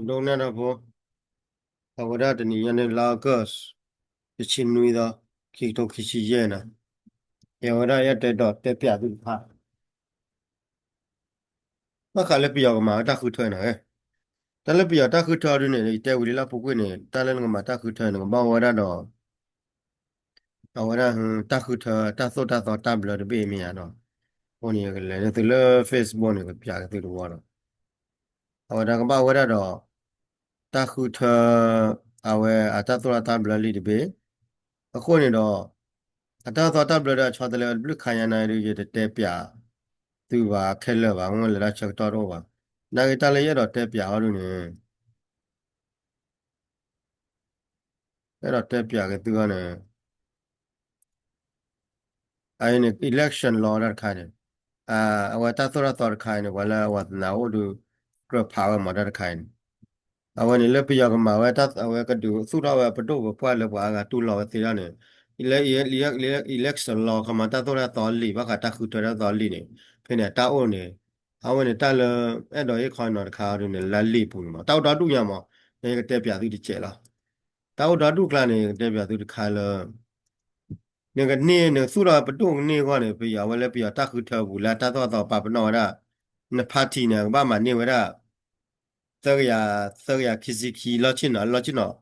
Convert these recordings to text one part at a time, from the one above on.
ဒိကနၣ်တၢ်ဖိ, အဝဲဒၣ်တနံၤညါန့ၣ် လါအီကူး တဆံနွံသီ ခံကထိခံဆံယဲၢ်န့ၣ်, ယဝဲဒၣ်ယအဲၣ်ဒိးတဲပၠးသုတဖၣ် ဘၣ်ဃးလၢပယီၤကမၤဝဲတၢ်ဃုထၢန့ၣ်, တၢ်လၢပယီၤတၢ်ဃုထၢဒုန့ၣ် ယတဲဝံၤလံလၢအပူၤကွံာ်န့ၣ် တၢ်လၢနကမၤတၢ်ဃုထၢန့ၣ် နကဘၣ်ဝဲဒၣ်ဒီး အဝဲဒၣ် တၢ်ဃုထၢ တၢ်သိၣ်တၢ်သီတၢ်ဘျၢတဘ့ၣ်မ့ၢ်ဧါဒီး, အဃိန့ၣ် ယကလဲၤန့ၢ်သုလၢ Facebook န့ၣ် ကပၠးက့ၤသုတဝီဒီး, အဝဲဒၣ်ကဘၣ်ဝဲဒၣ်ဒီး တၢ်ဃုထၢ အဝဲအတၢ်သိၣ်တၢ်သီတၢ်ဘျၢလံတဘ့ၣ်, အဃိန့ၣ်ဒီး အတၢ်သိၣ်တၢ်သီတၢ်ဘျၢဒီးအဆီတလဲဝဲတဘျုးခါညါန့ၣ်ဒီး ယတတဲပၠးသုဘၣ်ခဲလၢာ်ဘၣ်, မ့ၢ်လဲၤတၢ်ဆၢကတီၢ်တအိၣ်ဘၣ်, နာ်က့တၢ်လၢယအဲၣ်ဒိးတဲပၠးအီၤဒုန့ၣ် အဲၣ်ဒိးတဲပၠးက့ၤသုအီၤန့ၣ် အအံၤန့ၣ် election law တၢ်တခါန့ၣ်, အဝဲတၢ်သိၣ်တၢ်သီတခါအံၤန့ၣ် ပှၤလၢအဝဲသနာ်အိၣ်ဒီး ကြၢးဖးဝဲမၤတၢ်တခါအံၤန့ၣ်, အဝဲန့ၣ်လၢပယီၤကမၤဝဲတၢ် အဝဲကဒုးသူၣ်ထီၣ်ဝဲပဒိၣ်ပပှၢ်လၢပှၤအါဂၤတူၢ်လိာ်ဝဲသ့ၣ်တဖၣ်န့ၣ်, လၢ election law ခီမၤတၢ်သိၣ်တၢ်သီလံာ် ဘၣ်ဃးတၢ်ဃုထၢတၢ်သီလံာ်န့ၣ်, ဖဲန့ၣ် တၢ်အိၣ်န့ၣ်, အဝဲန့ၣ်တၢ်လၢ အဲၣ်ဒိးဟ့ၣ်ခီနီၤတခါအီၤဒုန့ၣ် လၢလံာ်ပူၤန့ၣ်မး တၢ်အိၣ်ဒီဒူၣ်ညါမး, ယကတဲပၠးသုတစဲးလီၤ. တၢ်အိၣ်ဒီဒူၣ်ကျါန့ၣ် ယကတဲပၠးသုတခါလၢ နကန့ၢ် နကသူၣ်ထီၣ်ပဒိၣ်ကန့ၢ်အဂီၢ်န့ၣ် ပယီၤဝဲလၢပယီၤတၢ်ဃုထၢပူၤလၢတၢ်သိၣ်တၢ်သီပာ်ပနီၣ်ဝဲဒၣ်, န party န့ၣ် ကဘၣ်မၤန့ၢ်ဝဲဒၣ် သၢကယၤ, သၢကယၤခံဆံခံ လီၢ်ဆ့ၣ်နီၤ, လီၢ်ဆ့ၣ်နီၤ,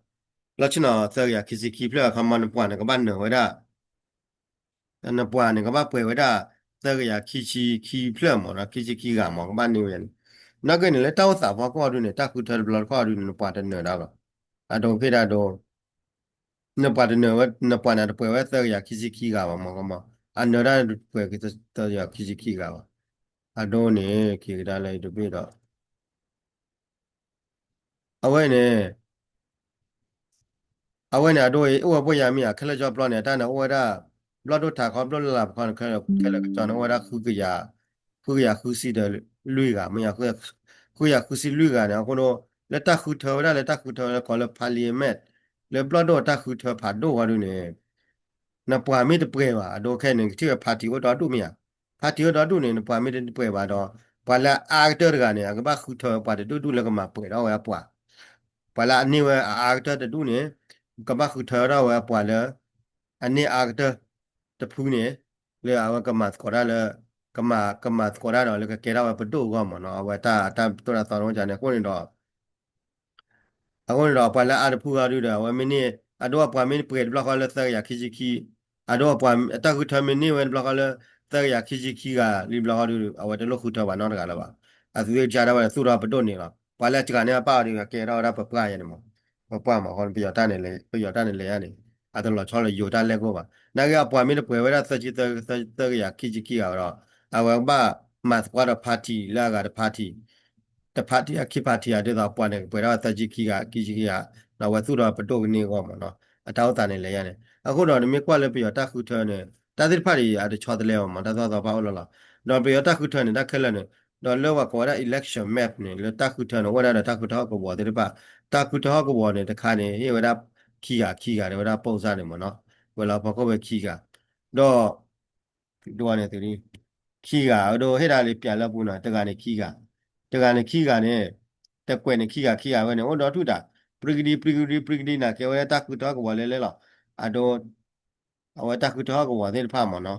လီၢ်ဆ့ၣ်နီၤသၢကယၤခံဆံခံဖျၢၣ်အခီမီ နပှၤန့ၣ် ကဘၣ်နၢၤဝဲဒၣ် နပှၤန့ၣ် ကဘၣ်ပှဲၤဝဲဒၣ် သၢကယၤခံဆံခံဖျၢၣ်မးနီၤ, ခံဆံခံဂၤမး ကဘၣ်န့ၢ်ဝဲန့ၣ်, နာ်က့န့ၣ် လၢတၢ်အိၣ်သးဖီခိၣ်အီၤဒုန့ၣ် တၢ်ဃုထၢတဘျီတခီၣ်အီၤဒုန့ၣ် နပှၤတနၢၤဒၣ်ဘၣ်, အဒိဖဲဒၣ်ဒိ နပှၤတနၢၤဝဲ နပှၤန့ၣ်တပှဲၤဝဲသၢကယၤခံဆံခံဂၤဘၣ်မးကမီ, အနၢၤဒၣ်ပှဲၤသၢကယၤခံဆံခံဂၤဘၣ်, အဒိန့ၣ် က့ၤကဒါလၢတဘ့ၣ်ဒီး အဝဲန့ၣ် အဝဲန့ၣ် အဒိ အိၣ်ဝဲပှဲၤယၤမ့ၢ်ဧါ, ခဲလၢာ်ကၠီပျီန့ၣ် တၢ်န့ၣ်အိၣ်ဝဲဒၣ် ဘျီၣ်ဒိၣ်ထးခီ ဘျီၣ်လၢ်လၢ်ပခီန့ၣ် ခဲလၢာ်ကၠီန့ၣ် အိၣ်ဝဲဒၣ် ဃုကယၤဃုဆံဒီးလွံၢ်ဂၤ မ့ၢ်ဧါ, ဃုကယၤဃုဆံလွံၢ်ဂၤန့ၣ် အဃိဒီး လၢတၢ်ဃုထၢဝဲဒၣ် လၢတၢ်ဃုထၢဝဲဒၣ်ကိးလၢ parliament လၢဘျီၣ်ဒိၣ်တၢ်ဃုထၢဖးဒိၣ်ဝဲဒၣ်န့ၣ် နပှၤမ့ၢ်တပှဲၤဘၣ် အဒိခဲန့ၣ် ကထံၣ်ဝဲ party အိၣ်ဒီဒူၣ်မ့ၢ်ဧါ, party အိၣ်ဒီဒူၣ်န့ၣ် နပှၤမ့ၢ်တပှဲၤဘၣ်ဒီး ပှၤလၢအအါကတၢၢ်တဂၤန့ၣ် အကဘၣ်ဃုထၢပှၤတဒူၣ်ဒူၣ်လၢကမၤပှဲၤထီၣ်ဝဲအပှၤ, ပှၤလၢအန့ၢ်ဝဲအအါကတၢၢ်တဒူၣ်န့ၣ် ကဘၣ်ဃုထၢထီၣ်ဝဲအပှၤလၢ အန့ၢ်အါကတၢၢ်တဖုန့ၣ် လၢအဝဲကမၤသကိးတၢ်လၢ ကမၤ ကမၤသကိးတၢ်ဒီးလၢကကဲထီၣ်ဝဲပဒိၣ်အဂီၢ်မ့ၢ်နီၤ, အဝဲတၢ် တၢ်သိၣ်တၢ်သီန့ၣ်အိၣ်န့ၣ် အဃိန့ၣ်ဒီး အဃိန့ၣ်ဒီး ပှၤလၢအအါတဖုအီၤဒုဒီး အဝဲမ့ၢ်န့ၢ် အဒိအပှၤမ့ၢ်တပှဲၤတဘျီဃီလၢသၢကယၤခံဆံခံ, အဒိအပှၤ တၢ်ဃုထၢမ့ၢ်န့ၢ်ဝဲတဘျီဃီလၢ သၢကယၤခံဆံခံဂၤလံဘျီဃီဒု အဝဲတလိၣ်ဃုထၢပှၤနီတဂၤလၢၤဘၣ်. အသုကစၢ်ဒၣ်ဝဲသူၣ်ထီၣ်ပဒိၣ်န့ၣ်လီၤ. ပှၤလၢအစှၤန့ၢ်အပၢ်အီၤဒု ကဲထီၣ်ဝဲဒၣ်ပပှၢ်ယဲန့ၣ်မး, ပပှၢ်မး အဃိ ပယီၤတၢ်န့ၣ်လဲၤ ပယီၤတၢ်န့ၣ်လဲၤယါန့ၣ် အတလီၤဆီလၢယိၤတၢ်လဲၢ်ကိၣ်ဘၣ်. နာ်က့အပှၤမ့ၢ်တပှဲၤဝဲဒၣ်သၢဆံ သၢကယၤခံဆံခံဂၤဒီး အဝဲဘၣ်မၤသကိးဒီး party လၢအဂၤတ party တ party အခံ party အဒ်သိးပှၤန့ၣ် ကပှဲၤထီၣ်သၢဆံခံဂၤ ခံဆံခံဂၤ ဒီးအဝဲသူၣ်ထီၣ်ပဒိၣ်ကန့ၢ်အဂီၢ်မးနီၤ, အတၢ်အိၣ်သးန့ၣ်လဲၤယါန့ၣ်. အဃိဒီးနမ့ၢ်ကွၢ်လၢပယီၤတၢ်ဃုထၢန့ၣ် တၢ်သ့ၣ်တဖၣ်န့ၣ် အတဆီတလဲအီၤမး တၢ်သိၣ်တၢ်သီဖးအိၣ်လီၤလီၤ. ဒီးပယီၤတၢ်ဃုထၢန့ၣ် တၢ်ခဲလၢာ်န့ၣ် ဒီးလၢပှၤကိးဝဲဒၣ် election map န့ၣ် လၢတၢ်ဃုထၢန့ၣ် အိၣ်ဝဲဒၣ်ဒီးတၢ်ဃုထၢဟီၣ်ကဝီၤသ့ၣ်တဖၣ်, တၢ်ဃုထၢဟီၣ်ကဝီၤန့ၣ် တခါန့ၣ် ဟ့ၣ်ဝဲဒၣ်ခံဂၤခံဂၤ တဲဝဲဒၣ် ပုံစံ န့ၣ်မးနီၤ, ကွဲးလီၤဖီခိၣ်ဝဲခံဂၤ ဒီး ဒ်န့ၣ်သု ခံဂၤ အဒိဟ့ၣ်ဒၣ်လံပျးလၢပူၤနီၤ, တဂၤန့ၣ်ခံဂၤ, တဂၤန့ၣ်ခံဂၤန့ၣ်, တကွဲးန့ၣ်ခံဂၤခံဂၤဝဲန့ၣ် အိၣ်ဒီဒူၣ်ဒၣ်, ပြံကဒံ ပြံကဒံ ပြံကဒံ နာ်က့ဝဲဒၣ်တၢ်ဃုထၢဟီၣ်ကဝီၤလဲၤလဲၤလီၤ. အဒိ အဝဲတၢ်ဃုထၢဟီၣ်ကဝီၤသ့ၣ်တဖၣ်မးနီၤ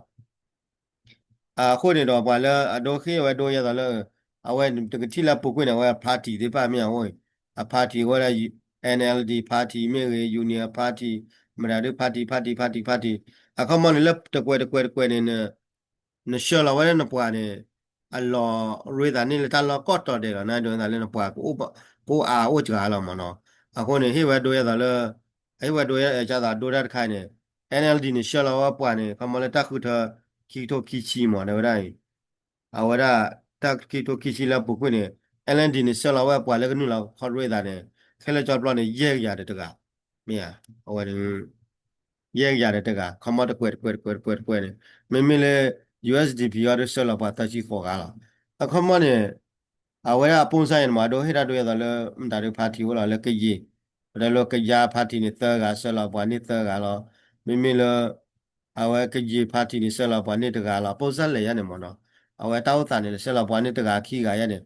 အဃိန့ၣ်ဒီးပှၤလၢအဒိဃ့ၢ်ဝဲဒိယဲသိးလၢ အဝဲတကထံၣ်လၢပူၤကွံာ်န့ၣ် အဝဲ party သ့ၣ်တဖၣ်မ့ၢ်အအိၣ်, အ party ဝဲဒၣ် NLD party မ့ၢ်ဂ့ၤ Union party မတၤဒု party party party party အခီမီန့ၣ်လၢတကွဲးတကွဲးတကွဲးန့ၣ် နဆှၢလီၤဝဲဒၣ်နပှၤန့ၣ် အလီၤရ့သးန့ၢ်လၢတၢ်လီၢ်ကိးတီၤဒဲးလီၤ နဒိသးလၢနပှၤ ကအိၣ်အါအိၣ်စှၤလီၤမးနီၤ. အဃိန့ၣ် ဟ့ၣ်ဝဲဒိယဲသိးလၢ ဟ့ၣ်ဝဲဒိယဲသိးဒိတၢ်တခါအံၤန့ၣ် NLD န့ၣ် ဆှၢလီၤဝဲပှၤန့ၣ် ခီမီလၢတၢ်ဃုထၢ ခံကထိခံဆံမး တဲဝဲဒၣ်အံၤ အဝဲဒၣ် တၢ်ခံကထိခံဆံလၢပူၤကွံာ်န့ၣ် NLD န့ၣ် ဆှၢလီၤဝဲပှၤလၢကနုာ်လီၤခီၣ်ရ့သးန့ၣ် ခဲလၢာ်ကၠီပျီန့ၣ် ယဲၢ်ကယၤဒီးတဂၤ, မ့ၢ်ဧါ, အဝဲ ယဲၢ်ကယၤဒီးတဂၤ ခီမီတကွဲးတကွဲးတကွဲးတကွဲးတကွဲးန့ၣ် မ့မ့ၢ်လၢ USDP အီၤဒုးဆှၢလီၤပှၤသၢဆံဃိးဂၤလီၤ. အခီမီန့ၣ် အဝဲဒၣ်အ ပုံစံ န့ၣ်မး အဒိဟ့ၣ်တၢ်ဒိယဲသိးလၢ မတၤဒု party အိၣ်လီၤလၢကယ့ၤ, ပတဲလၢကယါ party န့ၣ် သၢဂၤ ဆှၢလီၤပှၤန့ၢ်သၢဂၤလီၤ. မ့မ့ၢ်လၢ အဝဲကယ့ၤ party န့ၣ် ဆှၢလီၤပှၤန့ၢ်တဂၤလီၤ. ပုံစံ လဲၤယါန့ၣ်မးနီၤ အဝဲတၢ်အိၣ်သးန့ၣ် ဆှၢလီၤပှၤန့ၢ်တဂၤခံဂၤယါန့ၣ်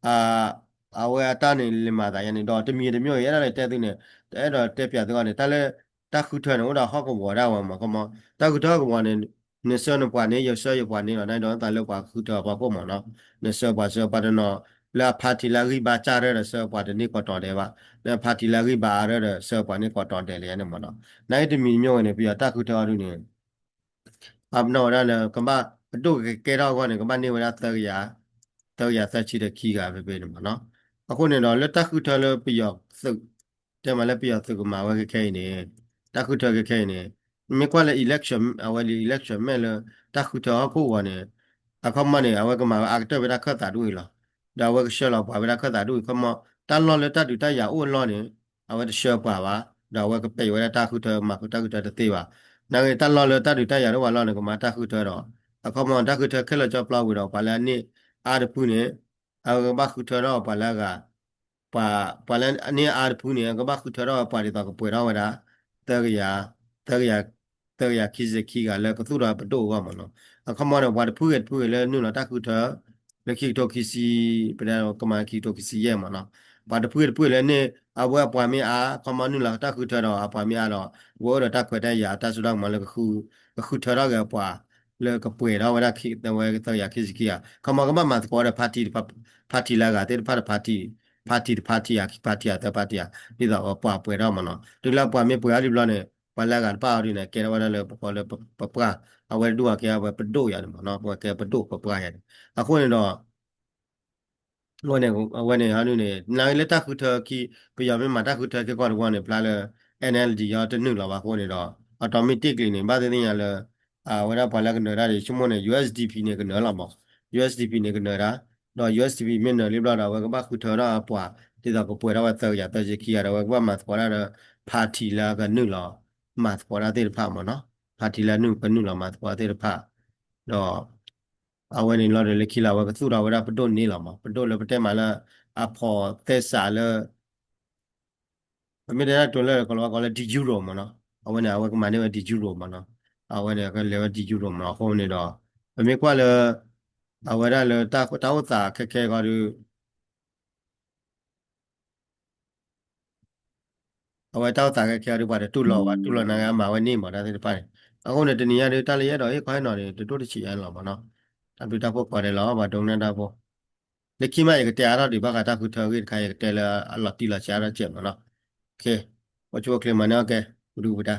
အ အဝဲအတၢ်န့ၣ်လဲၤမၤသးယါန့ၣ် ဒီးတမံၤတမံၤ ယအဲၣ်ဒိးတဲသုန့ၣ် တအဲၣ်ဒိးတဲပၠးသုဂီၢ်န့ၣ် တၢ်လၢ တၢ်ဃုထၢန့ၣ် အိၣ်ဒီးဟီၣ်ကဝီၤဒၣ်ဝဲမး ခီမီ တၢ်ဃုထၢဟီၣ်ကဝီၤန့ၣ် နဆှၢနပှၤန့ၣ် ယဆှၢယပှၤန့ၣ်လီၤ နဒီးသးလၢပှၤဃုထၢအဖီခိၣ်မးနီၤ နဆှၢပှၤဆှၢပှၤတနီၤ လၢအ party လၢအဂံၢ်ဘါစၢ်ရၢၢ်ဒီး ဆှၢပှၤတန့ၢ်ကီးတီၤဒဲးဘၣ် လၢအ party လၢအဂံၢ်ဘါအါရၢၢ်ဒီးဆှၢပှၤန့ၢ်ကီးတီၤဒဲးလၢယါန့ၣ်မးနီၤ နာ်က့တမံၤတမံၤဝဲန့ၣ် ပယီၤတၢ်ဃုထၢအီၤဒုန့ၣ် အပနီၣ်ဝဲဒၣ်လၢ ကဘၣ်ပဒိၣ်ကကဲထီၣ်အဂီၢ်န့ၣ် ကဘၣ်န့ၢ်ဝဲဒၣ် သၢကယၤ သၢကယၤသၢဆံဒီးခံဂၤဖဲဖဲန့ၣ်မးနီၤ အဃိန့ၣ်ဒီး လၢတၢ်ဃုထၢလၢပယီၤသုး တဲမးလၢပယီၤသုးကမၤဝဲခဲခဲအံၤန့ၣ် တၢ်ဃုထၢခဲခဲအံၤန့ၣ် မ့ၢ်ကွၢ်လၢ election အဝဲလံ election မဲာ်လၢ တၢ်ဃုထၢဟီၣ်ခိၣ်ဂီၤန့ၣ် အခီမီန့ၣ် အဝဲကမၤဝဲအါကတၢၢ်ဖဲတၢ်ခၢၣ်သးဒ်အံၤလီၤ ဒီးအဝဲကဆှၢလီၤပှၤဖဲတၢ်ခၢၣ်သးဒ်အံၤ ခီမီ တၢ်လီၢ်လၢတၢ်ဒုးတၢ်ယၤအိၣ်အလီၢ်န့ၣ် အဝဲတဆှၢပှၤဘၣ် ဒီးအဝဲကပဲာ်ဝဲဒၣ်တၢ်ဃုထၢ မၤဃုာ်တၢ်ဃုထၢတသ့ဘၣ် နာ်က့တၢ်လီၢ်လၢတၢ်ဒုးတၢ်ယၤတအိၣ်ဘၣ်လီၢ်န့ၣ် ကမၤတၢ်ဃုထၢဒီး အခီမီတၢ်ဃုထၢခဲလၢာ်ကၠီပျီဝံၤဒီး ပှၤလၢအန့ၢ်အါတဖုန့ၣ် အဝဲကဘၣ်ဃုထၢထီၣ်ပှၤလၢအဂၤ ပှၤ ပှၤလၢအန့ၢ်အါတဖုန့ၣ် ကဘၣ်ဃုထၢထီၣ်ဝဲပှၤဒ်သိးကပှဲၤထီၣ်ဝဲဒၣ် သၢကယၤ သၢကယၤ သၢကယၤခံဆံခံဂၤလၢကသူၣ်ထီၣ်ပဒိၣ်အဂီၢ်မးနီၤ အခီမီန့ၣ် ပှၤတဖုဂ့ၤတဖုဂ့ၤလၢနုာ်လီၤတၢ်ဃုထၢ လၢခံကထိခံဆံ ပတဲကမၤခံကထိခံဆံယဲၢ်မးနီၤ ပှၤတဖုဂ့ၤတဖုဂ့ၤလၢန့ၣ် အဝဲအပှၤမ့ၢ်အါ အခီမီနုာ်လီၤတၢ်ဃုထၢဒီးအပှၤမ့ၢ်အါဒီး ဝဲအိၣ်ဒီးတၢ်ခွဲးတၢ်ယာ်တၢ်စိတၢ်ကမီၤလၢ ကဃုထၢထီၣ်က့ၤအပှၤ လၢကပှဲၤထီၣ်ဝဲဒၣ်သၢကယၤခံဆံခံဂၤ ခီမီကဘၣ်မၤသကိးဒီး party တဖၣ် party လၢအဂၤသ့ၣ်တဖၣ်တ party party တ party ဧါ ခံ party ဧါ သၢ party ဧါ ဒ်သိးပှၤပှဲၤထီၣ်မးနီၤ တုၤလၢအပှၤမ့ၢ်ပှဲၤထီၣ်လံဘျီန့ၣ် ပှၤလၢအဂၤတဖၣ်အီၤဒ်န့ၣ် ကဲထီၣ်ဝဲဒၣ်လၢပဃီလၢပပှၢ် အဝဲတဒူၣ်အီၤကဲဝဲပဒိၣ်ယၤန့ၣ်မးနီၤ ပှၤကဲပဒိၣ်ပပှၢ်ယၤန့ၣ် အဃိန့ၣ်ဒီး အဝဲန့ၣ် အဝဲန့ၣ်ဟီဒုန့ၣ် နာ်က့လၢတၢ်ဃုထၢခံ ပယီၤမ့ၢ်မၤတၢ်ဃုထၢခံကွၢ်တဝီန့ၣ် ဖျါလၢ NLD အီၤတနုာ်လီၤဘၣ်အဃိန့ၣ်ဒီး automatically န့ၣ် ဘၣ်သ့ၣ်သ့ၣ်ညါလၢ အဝဲဒၣ်ပှၤလၢကနၢၤတၢ်ဒီး ဆိကမိၣ်န့ၣ် USDP န့ၣ်ကနၢၤလီၤမး USDP န့ၣ်ကနၢၤတၢ် ဒီး USDP မ့ၢ်နၢၤလံဘျီဒီး အဝဲကဘၣ်ဃုထၢထီၣ်အပှၤ ဒ်သိးကပှဲၤထီၣ်ဝဲသၢကယၤသၢဆံခံဂၤဒီး အဝဲကဘၣ်မၤသကိးတၢ်ဒီး party လၢကနုာ်လီၤ မၤသကိးတၢ်သ့ၣ်တဖၣ်မးနီၤ party လၢနုာ်ကနုာ်လီၤမၤသကိးတၢ်သ့ၣ်တဖၣ် ဒီး အဝဲန့ၣ်လီၤဒီးလၢခံလၢအဝဲကသူၣ်ထီၣ်ဝဲဒၣ်ပဒိၣ်န့ၣ်လီၤမး ပဒိၣ်လၢပတဲမးလၢ အဖိးသဲစးလၢ ပမ့ၢ်တဲဒၣ်တိၤလၢကလီၤဝါကီးလၢ de jure မးနီၤ အဝဲန့ၣ် အဝဲကမၤန့ၢ်ဝဲ de jure မးနီၤ အဝဲန့ၣ်ကလဲၤဝဲ de jure မးနီၤ အဃိန့ၣ်ဒီး ပမ့ၢ်ကွၢ်လၢ အဝဲဒၣ်လၢတၢ်အိၣ်သးခဲခဲကီးဒီး အဝဲတၢ်အိၣ်သးခဲခဲအီၤဒီး ပှၤတတူၢ်လိာ်ဘၣ် တူၢ်လိာ်နာ်က့အမၤဝဲန့ၢ်မးတၢ်သ့ၣ်တဖၣ်န့ၣ် အဃိန့ၣ် တနံၤညါဒီး တၢ်လၢယအဲၣ်ဒိးဟ့ၣ်ခီဟ့ၣ်နီၤန့ၣ် တဒိၣ်တဆံးယါလီၤမးနီၤ တၢ်ဘျုးတၢ်ဖှိၣ်ကိးဂၤဒဲးလီၤ ပှၤဒိကနၣ်တၢ်ဖိ လၢခံမး ယကတဲအါထီၣ်ဒံးဘၣ်ဃးတၢ်ဃုထၢအဂ့ၢ်တခါ ယကတဲလၢအလီၤတံၢ်လီၤဆဲးအါထီၣ်စဲးမးနီၤ အိၣ်ဆူၣ်အိၣ်ချ့မၤန့ၢ်အီၣ်ကဲ ပဒူပဒါ